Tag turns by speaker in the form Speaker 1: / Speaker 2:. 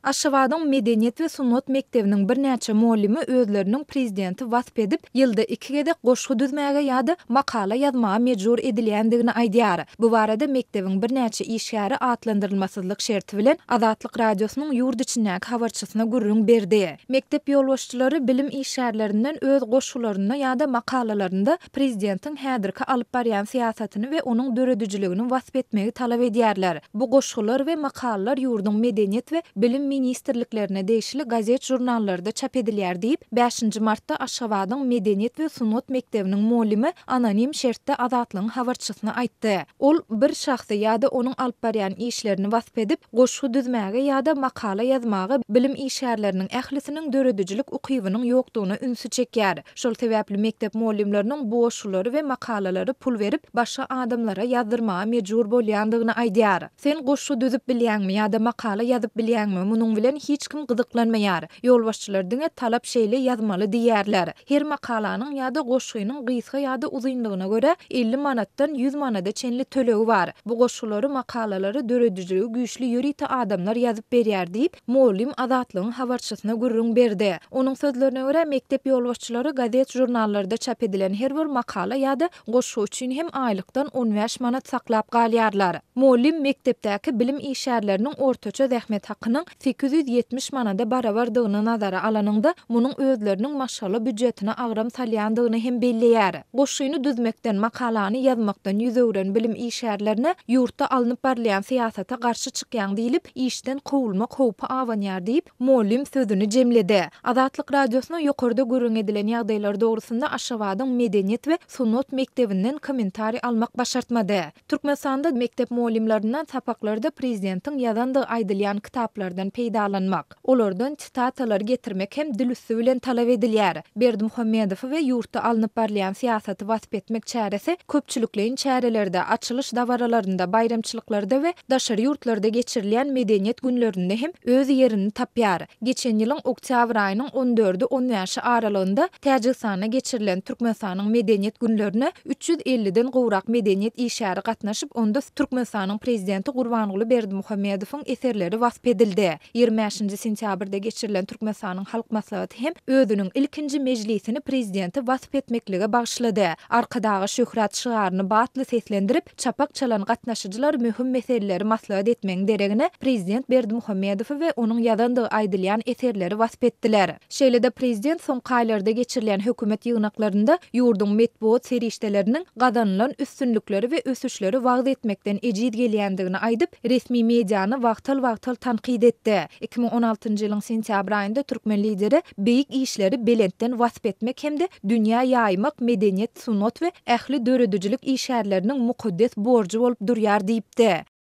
Speaker 1: Aşgabadyň Medeniýet we sungat mekdebiniň birnäçe mugallymy özleriniň prezidenti wasp edip, ýylda iki gezek goşgy düzmäge ýa-da makala ýazmaga mejbur edilýändigini aýdýar. Bu barada mekdebiň birnäçe işgäri atlandyrylmasyzlyk şerti bilen Azatlyk Radiosynyň ýurt içindäki habarçysyna gürrüň berdi. Mekdep ýolbaşçylary bilim işgärlerinden öz goşgularynda ýa-da makalalarynda prezidentiň häzirki alyp barýan syýasatyny we onuň döredijiligini wasp etmegi talap edýärler. Bu goşgular we makalalar ýurduň Medeniýet we Bilim ministrliklerine degişli gazet-žurnallarda çap edilýär diýip, bäşinji martda Aşgabadyň Medeniýet we sungat mekdebiniň mugallymy anonim şertde Azatlygyň habarçysyna aýtdy. Ol bir şahsy ýa-da onuň alyp barýan işlerini wasp edip, goşgy düzmäge ýa-da makala ýazmaga bilim işgärleriniň ählisiniň döredijilik ukybynyň ýokdugyna ünsi çekýär. Şol sebäpli mekdep mugallymlarynyň bu goşgulary we makalalary pul berip, başga adamlara ýazdyrmaga mejbur bolýandygyny aýdýar. Sen goşgy düzüp bilýäňmi ýa-da makala ýazyp bilýäňmi, munuň bilen hiç kim gyzyklanmaýar. Ýolbaşçylar diňe talap şeýle ýazmaly diýýärler. Her makalanyň ýa-da goşgynyň gysga ýa-da uzynlygyna görä 50 manatdan 100 manada çenli tölegi bar. Bu goşgulary, makalalary döredijiligi güýçli ýörite adamlar ýazyp berýär diýip, mugallym Azatlygyň habarçysyna gürrüň berdi. Onuň sözlerine görä, mekdep ýolbaşçylary gazet-žurnallarda çap edilen her bir makala ýa-da goşgy üçin hem aýlykdan on bäş manat saklap galýarlar. Mugallym mekdepdäki bilim işgärleriniň ortaça zähmet hakynyň 870 manada barabardygyny nazara alanyňda, munuň özleriniň maşgala býujetine agram salýandygyny hem belleýär. Goşgyny düzmekden, makalany ýazmakdan ýüz öwren bilim işgärlerine ýurtda alnyp barylýan syýasata garşy çykýaň diýlip, işden kowulmak howpy abanýar diýip, mugallym sözüni jemledi. Azatlyk Radiosyna ýokarda gürrüň edilen ýagdaýlar dogrusynda Aşgabadyň Medeniýet we sungat mekdebinden kommentariý almak başartmady. Türkmenistanda mekdep mugallymlaryndan sapaklarda prezidentiň ýazandygy aýdylýan kitaplardan peýdalanmak, olardan sitatalar getirmek hem dil üsti bilen talap edilýär. Berdimuhamedowy we ýurtda alnyp barylýan syýasaty wasp etmek çäresi köpçülikleýin çärelerde, açylyş dabaralarynda, baýramçylyklarda we daşary ýurtlarda geçirilýän medeniýet günlerinde hem öz ýerini tapýar. Geçen ýylyň oktýabr aýynyň on dördi-on bäşi aralygynda Täjigistanda geçirilen Türkmenistanyň Medeniýet günlerine 350-den gowrak medeniýet işgäri gatnaşyp, onda Türkmenistanyň Prezidenti Gurbanguly Berdimuhamedowyň eserleri wasp edildi. 25-nji sentýabrda geçirilen Türkmenistanyň Halk Maslahaty hem özüniň ilkinji mejlisini Prezidenti wasp etmeklige bagyşlady. Arkadaga şöhrat şygaryny batly seslendirip, Çapak çalan gatnaşyjylar möhüm meseleleri maslahat etmegiň deregine, prezident Berdimuhamedowy we onuň ýazandygy aýdylýan eserleri wasp etdiler. Şeýle-de prezident soňky aýlarda geçirilýän hökümet ýygnaklarynda ýurduň metbugat serişdeleriniň gazanylan üstünlikleri we ösüşleri wagyz etmekden ejiz gelýändigini aýdyp, resmi mediany wagtal-wagtal tankyt etdi. 2016-njy ýylyň sentýabr aýynda türkmen lideri beýik işleri belentden wasp etmek hem-de dünýä ýaýmak medeniýet, sungat we ähli döredijilik işgärleriniň mukaddes borjy bolup durýar diýipdi.